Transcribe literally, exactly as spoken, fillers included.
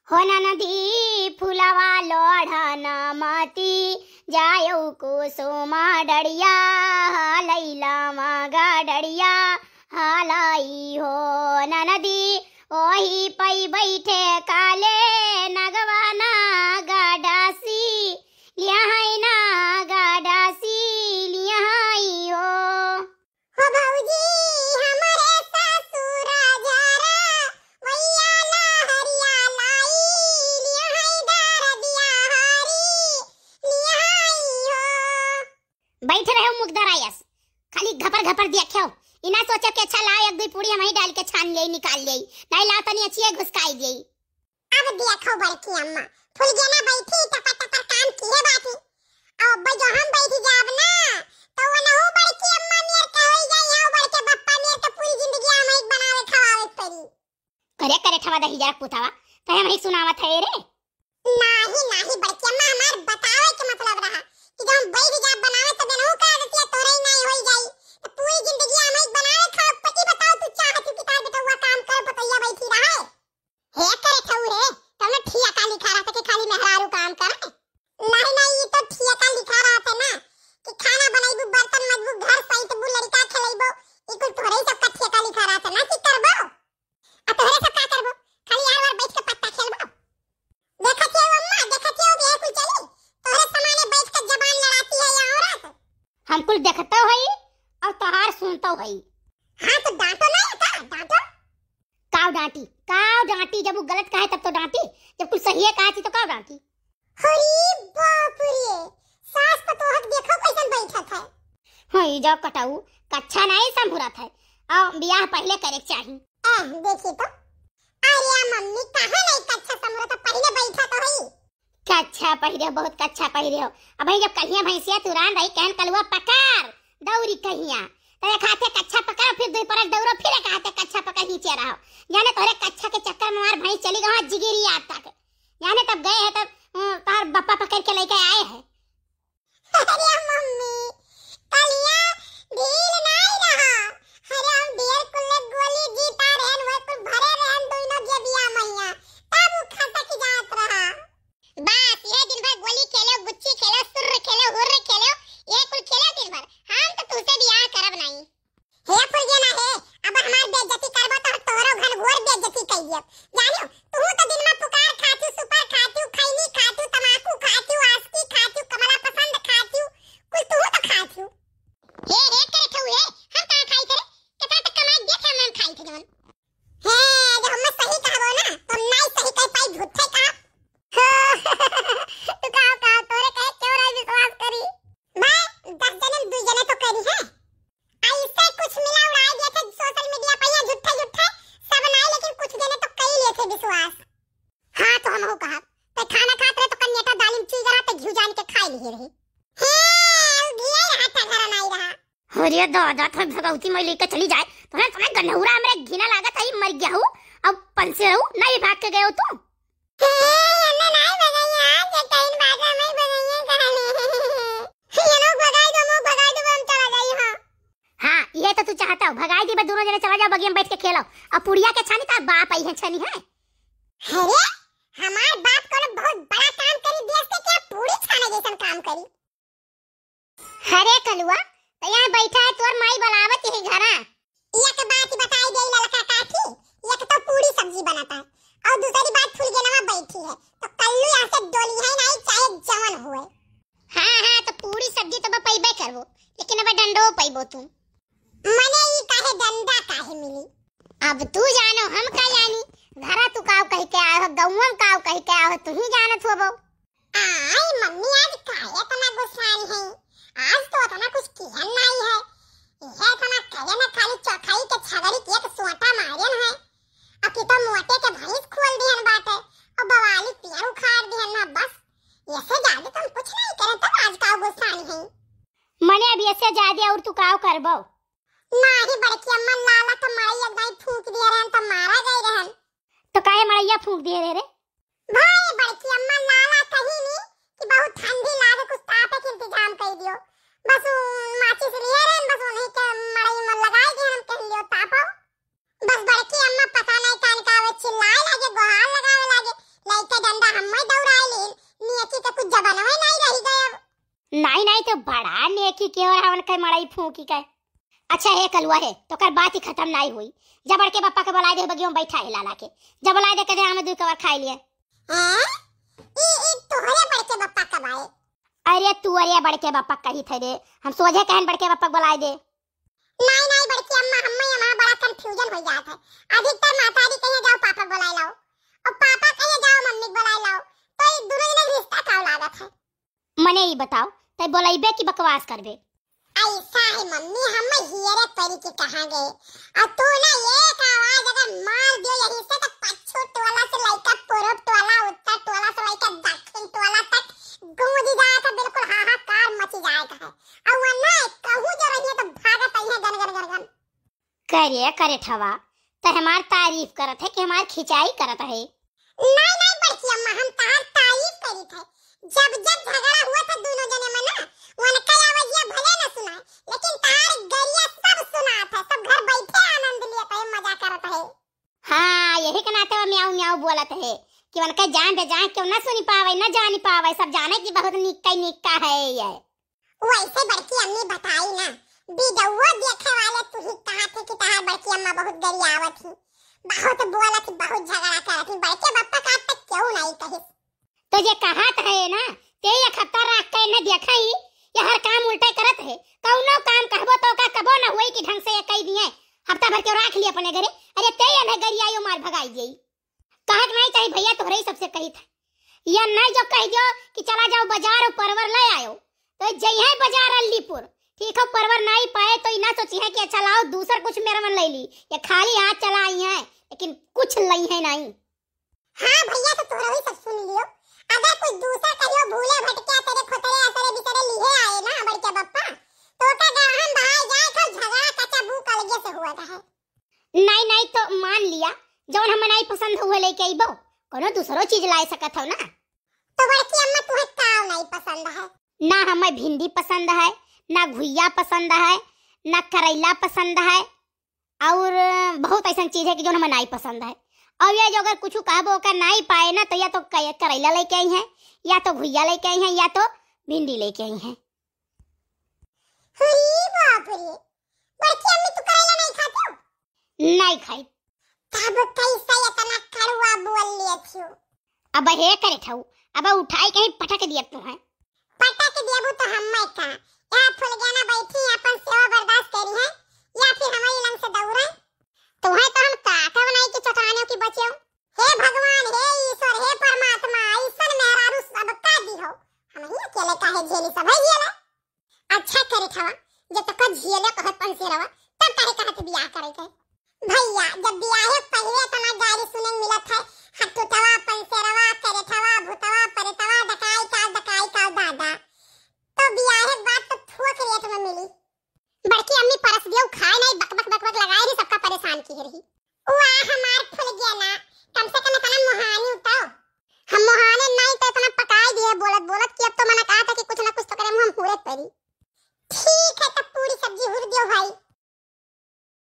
हो ननदी फुलवा लोढ़न मती, जायो कुसुम डरिया, हलैला मगा डरिया, हलाई हो ननदी, ओही पै बैठे काले नगवा ना गडासी, लिया है ना गडासी, लिया है हो। हो भौजी, हमरे ससुरा जरा, वैया लहरिया लाई, लिया है दरदिया हारी, लिया है हो। बैठ रहे हो मुगदरा यस, खाली घपर घपर दिया ख्यो। इना सोचो कि अच्छा लाओ एक दुई पूड़ी हम ही डाल के छान लेई, निकाल लेई, नहीं लाओ तनी अच्छी है घुसकाई देई। अब देखो बड़की अम्मा, फुलगेना बैठी टपर टपर काम किहे बाटी। अब अब्बे जो हम बैठ जाब ना, तो वो नहु बड़की अम्मा नियर का होई जाई, यहाँ बड़के बप्पा नियर तो पूरी जिंदगी हम ही बनावे खवावे के पड़ी। करे करे ठवा दही जरा पुतावा, तो हम ही सुनावत है रे। नाही, नाही बड़की अम्मा, हमार बतावे के मतलब रहा कि जो हम बैठ जाब बनावे तो नहु कह देती है, तोरे ही नहीं होई जाई। तो पूरी जिंदगी हम ही बनावे खाओ, पति बताओ तू चाहत कि तार बेटवा काम करे, पतैया बैठी रहे। हे करे ठऊ रे, तौने ठियाका लिखा रहत कि खाली मेहरारू काम करे? नहीं, नहीं, ई तो ठियाका लिखा रहत ना कि खाना बनैबू, बर्तन मजबू, घर सैतबू, लड़का खेलैबो, ई कुल तोहरे ही सबका ठियाका लिखा रहत ना कि करबो? आ तोहरे सब का करबो? खाली यार वार बैठ के पत्ता खेलबो? देखत हो अम्मा, देखत हो कि ये कुल चली? तोहरे समाने बैठ के जबान लड़ाती है ये औरत। हम कुल देखतो हई और तोहार सुनतो हई। हाँ तो डांटो ना, का डांटो? काव डांटी, काव डांटी, जब वो गलत कहे तब तो डांटी, जब कुछ सही है कहा थी तो काव डांटी? अरे बाप रे, सास पतोह के देखो कैसन बैठत है। हाँ, ई जाओ कटाऊ, कच्छा नहीं संभुरत है, और बियाह पहले करे के चाही। ए, देखी तो, अरे मम्मी, काहे नहीं कच्छा संभुरत, पहले बैठा तो हई। कच्छा पहिरे हो, बहुत कच्छा पहिरे हो। अब जब कहिया भैंसिया तुरान रही, कहन कलुआ पकड़, दौरी कहिया। तो एक हाथे कच्छा पकड़, फिर दुई परत दौड़ो, फिर एक हाथे कच्छा पकड़ नीचे रहो। जाने तोहरे कच्छा के चक्कर में हमार भैंस चली गवा जिगिरी आज तक। जाने तब गए हैं तब, अ, तोहर बप्पा पकड़ के लेके आए हैं। अरे मम्मी, कलिया ढील नाई रहा। अरे हम ढेर कुल गोली जीता रहन, वो कुल भरे रहन दोनों जेबिया मैया। तब उ खसक जात रहा। बस, ये दिन भर गोली खेलो, गुच्ची खेलो, सुर्र खेलो, हुर्र खेलो, ये कुल खेलो दिन भर। हम तो तुझसे बियाह करब नहीं। हे फुलगेना हे, अब हमार बेइज्जती करबो तो तोहरो घनघोर बेइज्जती कइ दियब। जानियो, तू तो दिन में पुकार खातियो, सुपर खातियो, खैनी खातियो, तमाकू खातियो, आस्की खातियो, कमला पसंद खातियो, कुल तू तो खातियो। हे, हे, करे ठऊ हे, हम कहाँ खाई थे रे? कितना तक कमाई दिया था, हम खाई थे जवन। हे, जब हम सही कहबो ना, तो हम नाई सही कह पाई, झूठे कहा। तू कहा, कहा, तोरे कहे क्यों नहीं विश्वास करी? भाई, दस जने में दुई जने तो करी है। ऐसे कुछ मिला उड़ाई दिया थे सोशल मीडिया पे, यहाँ झूठे झूठे सब नाई, लेकिन कुछ जने तो कई लिए थे विश्वास। हाँ, तो हम हो कहा, ते खाना खात रहे तो कन्याटा दालिम चीज रहा, ते घिउ जान के खाई लिए रही। हे, उ घिए रहा था, घर नाई रहा। अरे दादा, तो भगवती मैं लेके चली जाए, तुम्हें, तुम्हें गनौरा हमरे घिना लागत है, मर गया हूँ, अब पंसे रहू, नहीं भाग के गए हो तू। हे, हमें नाई भगाई, आज ये टाइम बाद में हमें भगाई है, कहानी। ये लोग भगाई दो, मुंह भगाई दो, हम चला जाई, हाँ। हाँ, ये तो तू चाहता हो, भगाई दी, बस दोनों जने चला जाओ, बगिया में बैठ के खेलो। अब पुड़िया के छानी तार बाप आई है, छानी है। अरे, हमार बाप कोनो बहुत बड़ा काम करी, देश के क्या पूरी छाने जैसन काम करी। अरे कलुआ, तो यहाँ बैठा है, तोर माई बुलावत है घरा। एक बात बताई दे ललका काकी, एक तो पूरी सब्जी बनता है और दूसरी बात फुलगेनवा बैठी है, तो कल्लू यहाँ से डोली है नहीं, चाहे जवन हुए। हाँ, हाँ, तो पूरी सब्जी तो पैबे करबो, लेकिन अब डंडो पैबो तू। मने ई काहे डंडा काहे मिली? अब तू जानो, हम का जानी। घरा तू काव कह के आयो हो, गौवा में काव कह के आयो हो, तू ही जानत होबो। आई मम्मी, आज काहे इतना गुस्साई है? आज तो इतना कुछ किहन नहीं है। यह इतना करे न, खाली चौखाई के छगड़ी के एक सोटा मारन है। अब की तो मोटे के भैंस खोल दिहन बाटे और बवाली पेड़ उखाड़ दिहन ना, बस। ऐसे ज्यादा तुम कुछ नहीं करे, तब आज का गुस्साई है। मने अब ऐसे ज्यादा और तू काव करबो? नाही बड़की अम्मा, लाला तो मड़ई एक दाई फूंक दिए रहन, तो मारा गए रहन। तो काहे मड़ैया फूंक दिए रहे रे? भाई बड़की अम्मा, लाला कही नी कि बहुत ठंडी लागे, कुछ तापे के इंतजाम कर दियो। बस उ माचिस लिए रहन, बस उन्हीं के मड़ई में लगाए दिए, हम कह लियो तापो। बस बड़की अम्मा पता नहीं कान का आवे, चिल्लाए लागे, गोहार लगावे लागे, लइका नाहीं, नाहीं, तो बड़ा नेकी के और हवन के मड़ई फूंकी के। अच्छा हे कलुआ हे, तोकर बात ही खतम नाहीं हुई। जब बड़के बप्पा के बोलाए दे, बगियो में बैठा है लाला के। जब बोलाए दे, कह दे, "आमे दुई कवर खाई लिए।" हैं? ई, ई तोहरे बड़के बप्पा कब आए? अरे तू अरे बड़के बप्पा कही थे रे, हम सोझे कहन बड़के बप्पा के बोलाए दे। नाहीं, नाहीं, बड़की अम्मा, हम्मे यहाँ बड़ा confusion हो जात है। अधिकतर महतारी कहिए, "जाओ पापा के बोलाए लाओ," और पापा कहिए, "जाओ मम्मी के बोलाए लाओ।" तो ई दोनों जने के रिश्ता का लागत है? मने ई बताओ, तै बोलैबे कि बकवास करबे? ऐसा है मम्मी, हम हियरे परी के कहाँ गए, और तू ना एक आवाज अगर मार दियो यहीं से तो पच्छू टोला से लइका पूरब टोला, उत्तर टोला से लइका दक्षिण टोला तक गूंज जाए था, बिल्कुल हाहाकार मच जाए का है। और वरना कहूँ जो रहिए तो भागत आई है गन गन गन गन। करे करे ठवा, त हमार तारीफ करत है कि हमार खिंचाई करत है? नाहीं, नाहीं बड़की अम्मा, हम तहार तारीफ करी थे। जब जब झगड़ा हुआ था दोनों जने में ना, उनका आवाजिया भले न सुनाए, लेकिन तहार गरिया सब सुनात है, सब घर बैठे आनंद लियत है, मजा करत है। हाँ, यही के नाते वो म्याऊ म्याऊ बोलत है कि उनका जान दे जाए, क्यों ना सुनी पावे, ना जानी पावे, सब जाने कि बहुत निक्का निक्का है ये। वैसे बड़की अम्मी बताई ना, वीडियो देखे वाले तू ही कहा थे कि तहार बड़की अम्मा बहुत गरियावत ही, बहुत बोलत ही, बहुत झगड़ा करत ही, बड़के बप्पा का तक क्यों नहीं कहिस? तो जे कहा तो है ना, ते एक हफ्ता रख के न देखा ही, ये हर काम उल्टे करत है। कौनो काम कहबो तो का कबो न हुई कि ढंग से ये कही दिए, हफ्ता भर के राख लिए अपने घरे। अरे ते ये न गरियायो मार भगाई दिए। कहत नहीं चाही भैया, तोहरे ही सबसे कही था। या नहीं जो कह दियो कि चला जाओ बाजार और परवर ले आयो, तो जइहे बाजार अलीपुर, ठीक है, परवर नहीं पाए तो ई ना सोची है कि अच्छा लाओ दूसर कुछ मेरवन ले ली, या खाली हाथ चला आई है, लेकिन कुछ लई है नहीं। हाँ भैया, तो तोहरे ही सब सुन लियो, अगर कुछ दूसर कहियो भूले भटके तेरे खोतरे असरे बिसरे लिहे आए ना बड़के बप्पा, तो ओका गहन भाई जाए कर झगड़ा कच्चा बूक अलगे से हुआ है। नाहीं, नाहीं, तो मान लिया, जौन हमें नाहीं पसंद हुए लेके अइबो, कोनो दूसरो चीज लाए सकत हो ना। तो बड़की अम्मा, तुहे का नाहीं पसंद है? ना हमें भिंडी पसंद है, ना घुइया पसंद है, ना करैला पसंद है, और बहुत ऐसन चीज है कि जौन हमें नाहीं पसंद है। और ये जो अगर कुछ कहबो ओकर नाहीं पाए ना, तो या तो क-, करैला लेके आई हैं, या तो घुइया लेके आई हैं, या तो भिंडी लेके आई हैं। अरे बाप रे, बड़की अम्मी, तू करैला नहीं खाती हो? नहीं खाई। तब कैसे इतना कड़वा बोल लिए थी? अब हे करे ठऊ, अब उठाई कहीं पटक दिया तू है। पटक देबू तो हम मैं का? यहाँ फुलगेना बैठी अपन सेवा बर्दाश्त करी है, या फिर हमारी लंग से दौड़े? तुम्हें तो हम काका बनाई के चटानों की बचे हो। हे भगवान, हे ईश्वर, हे परमात्मा, ऐसन मेहरारू सबका दी हो। हम ही अकेले काहे झेली, सब है झेले। अच्छा करे ठवा, जब तक झेले कहत पंसेरवा, तब काहे कहत बियाह करे के? भैया, जब बियाहे पहिले इतना गाली सुने मिलत है,